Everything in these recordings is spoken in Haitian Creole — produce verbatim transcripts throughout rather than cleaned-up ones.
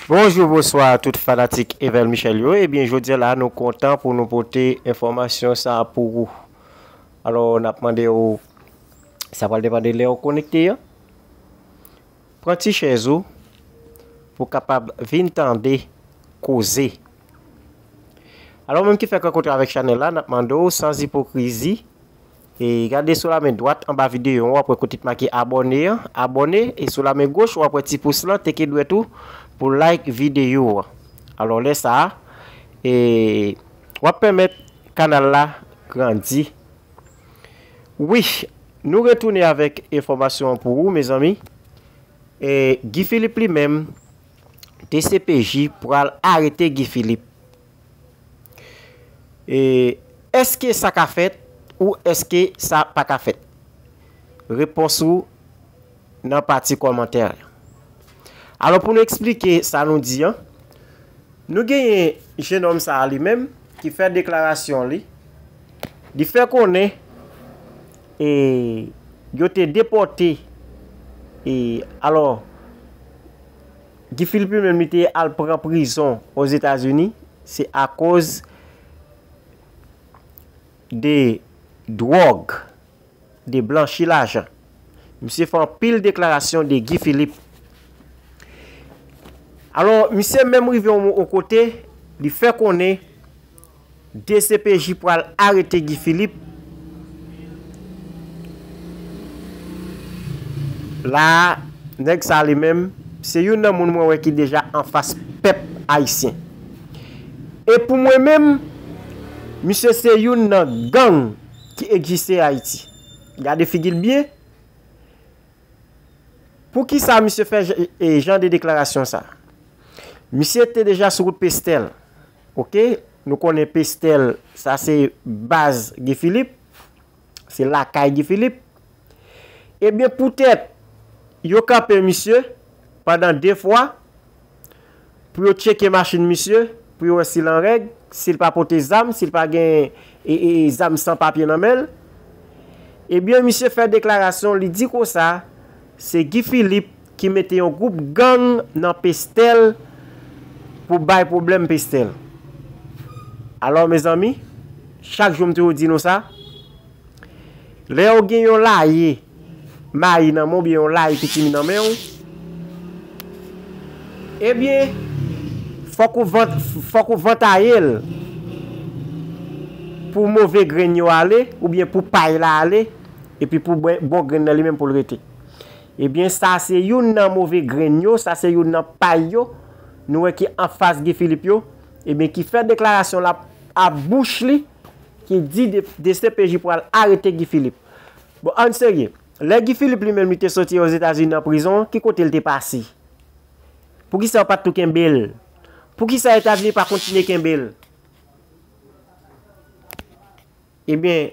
Bonjou, bonswa tout fanatik Evel Michel yo. Ebyen, jodi a la, nou kontan pou nou pote enfòmasyon sa a pou ou. Alò, n ap mande w, sa pral depann de lè w konekte an. Pran ti chèz ou pou w kapab vin tande koze. Alò, ou menm ki fèk rankontre avèk chanèl la, n ap mande w, san ipokrizi, e gade sou lamen dwat anba videyo an, w ap wè kote ki make abòne an, abòne, e sou lamen goch, w ap wè ti pous lan, teke dwèt ou pou like videyo an. Alò, lè sa a, e w ap pèmèt kanal la grandi. Wi, nou retounen avèk enfòmasyon an pou ou, mezanmi. E Guy Philippe li menm, D C P J pral arete Guy Philippe. E èske sa ka fèt ou èske sa pa ka fèt? Repons ou nan pati kòmantè. Alò, pou nou eksplike sa nou di an, nou genyen jennonm sa a li menm ki fè deklarasyon li. Li fè konnen, e, yo te depòte, e, alò, Guy Philippe li menm li te al pran prizon Ozetazini, se akoz de dwòg, de blanchi lajan. Misye fè anpil deklarasyon de Guy Philippe. Alò, misye menm rive yon, yon kote, li fè konnen D C P J pral arete Guy Philippe. La a, nèg sa li menm, se youn nan moun mwen wè ki deja anfas pèp ayisyen. E pou mwen menm, misye se youn nan gang ki egziste Ayiti. Gade figi l byen. Poukisa misye fè j-, e, jan de deklarasyon sa? Misye te deja sou wout Pestèl. Oke? Nou konnen Pestèl, sa se baz Guy Philippe. Se lakay Guy Philippe. Ebyen, poutèt yo kanpe misye pandan de fwa pou yo tcheke machin misye, pou yo wè si l an règ, si l pa pote zam, si l pa gen, e, e, zam san papye nan men l. Ebyen, misye fè deklarasyon, li di konsa, se Guy Philippe ki mete yon gwoup gang nan Pestèl pou bay pwoblèm Pestèl. Alò, mezanmi, chak jou m toujou di nou sa, lè w gen yon laye mayi nan men w, oubyen yon laye pitimi nan men w, ebyen, fòk ou vant-, fòk ou vantaye l pou move grenn yo ale, oubyen pou pay la ale, epi pou bon, bon grenn nan li menm pou l rete. Ebyen, sa se youn nan move grenn yo, sa se youn nan pay yo, nou wè ki anfas Guy Philippe yo, ebyen, ki fè deklarasyon la a bouch li, ki di de, D C P J pral arete Guy Philippe. Bon, ann serye. Lè Guy Philippe li menm li te soti Ozetazini nan prizon, ki kote l te pase? Poukisa yo pa t tou kenbe l? Poukisa Etazini pa kontinye kenbe l? Ebyen,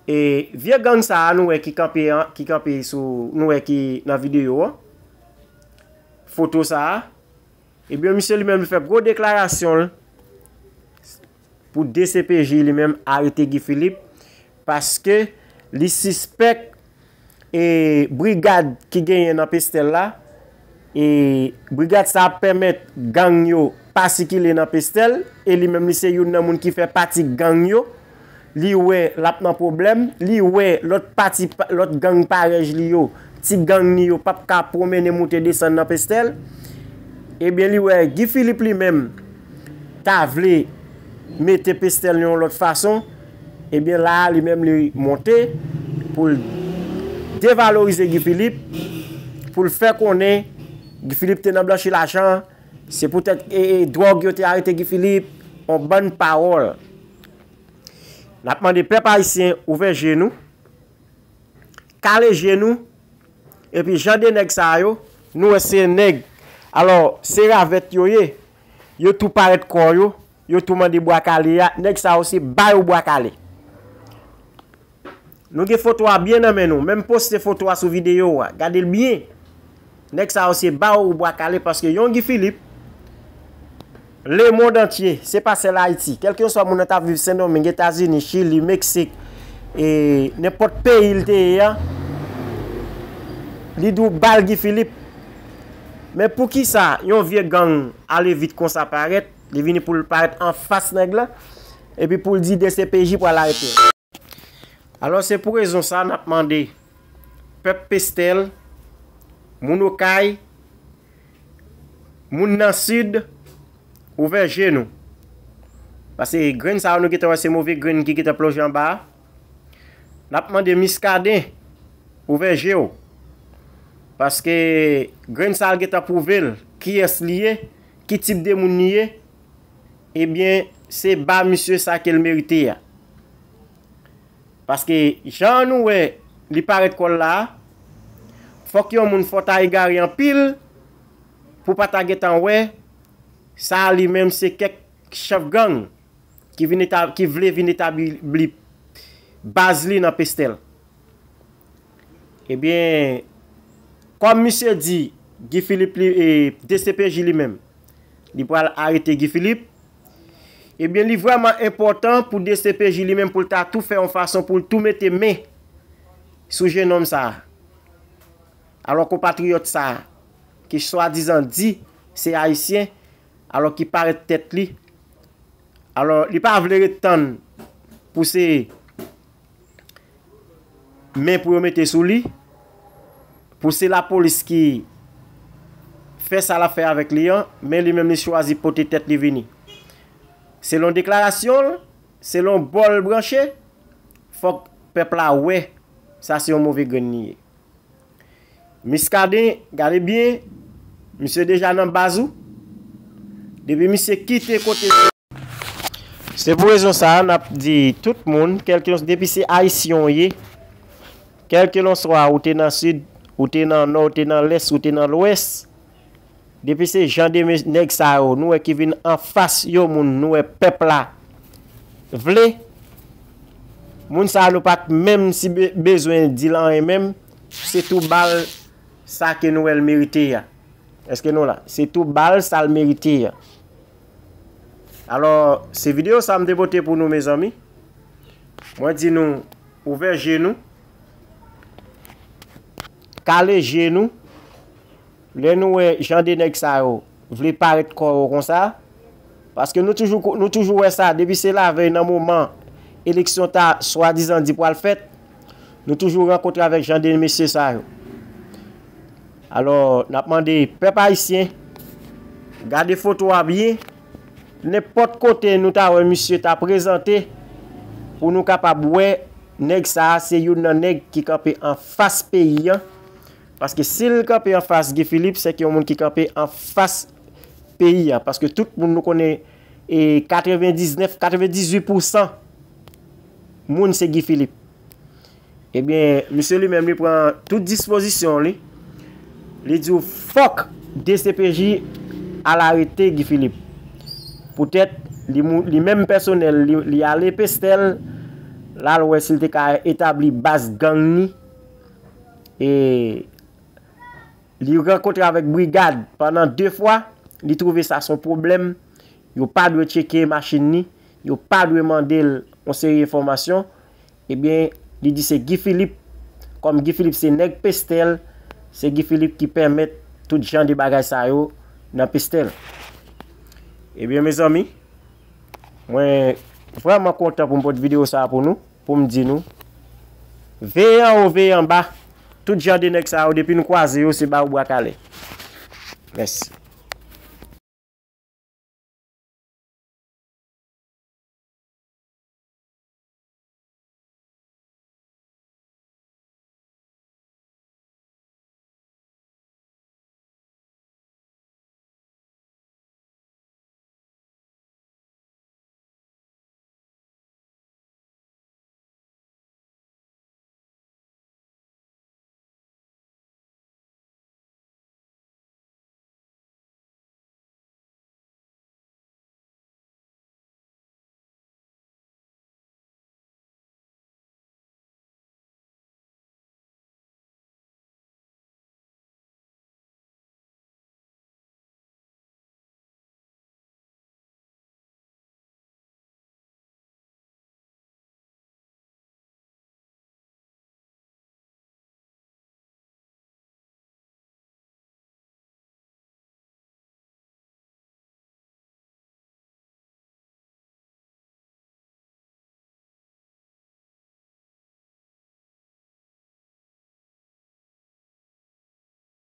e, vye gang sa a nou wè ki kanpe an, ki kanpe sou, nou wè ki nan videyo an, foto sa a, ebyen, misye li menm li fè gwo deklarasyon l pou D C P J li menm arete Guy Philippe, paske li sispèk, e, brigad ki genyen nan Pestèl la, e, brigad sa ap pèmèt gang yo pa sikile nan Pestèl, e li menm li se youn nan moun ki fè pati gang yo. Li wè l ap nan pwoblèm, li wè lòt pati, lòt gang parèj li yo, ti gang li yo p ap ka pwomennen moute desann nan Pestèl. Ebyen, li wè Guy Philippe li menm ta vle mete Pestèl yon lòt fason. Ebyen, la a, li menm li monte pou l devalorize Guy Philippe, pou l fè konnen Guy Philippe te nan blanchi lajan, se poutèt, e, e, dwòg yo te arete Guy Philippe, yon bann pawòl. N ap mande pèp ayisyen ouvè je nou, kale je nou, epi jan de nèg sa yo, nou wè se nèg, alò, se ravèt yo ye, yo tou parèt kò yo, yo tou mande bwa kale a, nèg sa yo se ba yo bwa kale. Nou gen foto a byen nan men nou, menm poste foto a sou videyo a, gade l byen. Nèg sa yo se ba yo bwa kale paske yon Guy Philippe, lemonn antye, se pa sèl Ayiti. Kèlkeswa moun nan t ap viv Sendomeng, Etazini, Chili, Meksik, e nenpòt peyi l te ye a, li di w ba l Guy Philippe. Men poukisa yon vye gang ale vit konsa parèt, li vini pou l parèt anfas nèg la, epi pou l di D C P J pral arete l? Alò, se pou rezon sa n ap mande pèp Pestèl, moun Okay, moun nan Sid, ouvè je nou. Paske grenn sa yo nou gentan wè se move grenn ki gentan plonje anba a. N ap mande Miskaden, ouvè je w. Paske grenn sa a gentan pwouve l kiyès li ye, ki tip de moun li ye. Ebyen, se ba misye sa ke l merite a. Paske jan nou wè li parèt kò l la a, fòk yon moun fò ta egare anpil pou pa ta gentan wè sa a li menm se kèk chèf gang ki vin eta-, ki vle vin etabli baz li nan Pestèl. Ebyen, kòm misye di Guy Philippe li, e, D C P J li menm, li pral arete Guy Philippe, ebyen, li vrèman enpòtan pou D C P J li menm pou l ta tou fè yon fason pou l tou mete men sou jennonm sa a. Alò, konpatriyòt sa a, ki swadizan di se ayisyen, alò ki parèt tèt li, alò, li pa vle ret tann pou se men pou yo mete sou li, pou se lapolis ki fè sa l ap fè avèk li an, men li menm li chwazi pote tèt li vini. Selon deklarasyon l, selon bò l branche, fòk pèp la wè sa se yon move grenn li ye. Miskaden, gade byen, misye deja nan baz ou. Depi misye kite kote. Se pou rezon sa a, n ap di tout moun, kèlke, depi se ayisyen w ye, kèlkelonswa ou te nan Sid, ou te nan Nò, ou te nan Lès, ou te nan Lwès, depi se jan de mes-, nèg sa yo, nou wè ki vin anfas yon moun, nou wè pèp la vle, moun sa yo nou pa t menm si be-, bezwen di l anyen menm, se tou ba l sa ke nou wè l merite a. Èske nou la? Se tou ba l sa l merite a. Alò, se videyo sa m te pote pou nou, mezanmi. Mwen di nou, ouvè je nou, kale je nou, lè nou wè jan de nèg sa yo vle parèt kò yo konsa, paske nou toujou, nou toujou wè sa, depi se lavèy nan moman eleksyon ta swadizan di pral fèt, nou toujou rankontre avèk jan de mesye sa yo. Alò, n ap mande pèp ayisyen, gade foto a byen, nenpòt kote nou ta wè misye ta prezante, pou nou kapab wè nèg sa a se youn nan nèg ki kanpe anfas peyi a. Paske si l kanpe anfas Guy Philippe, se ke yon moun ki kanpe anfas peyi a. Paske tout moun nou konnen, e katrevendiznèf, katrevendizuit pousan moun se Guy Philippe. Ebyen, misye li menm li pran tout dispozisyon li. Li di w fòk D C P J al arete Guy Philippe. Poutèt li mou-, li menm pèsonèl, li, li ale Pestèl, l al wè si l te ka etabli baz gang li. E li rankontre avèk brigad pandan de fwa, li twouve sa se yon pwoblèm, yo pa dwe tcheke machin li, yo pa dwe mande l yon seri enfòmasyon, ebyen, li di se Guy Philippe, kòm Guy Philippe se nèg Pestèl, se Guy Philippe ki pèmèt tout jan de bagay sa yo nan Pestèl. Ebyen, mezanmi, mwen vrèman kontan pou m pote videyo sa a pou nou, pou m di nou, veye anwo, veye anba, tout jan de nèg sa yo, depi n kwaze yo, se ba yo bra kale. Mèsi.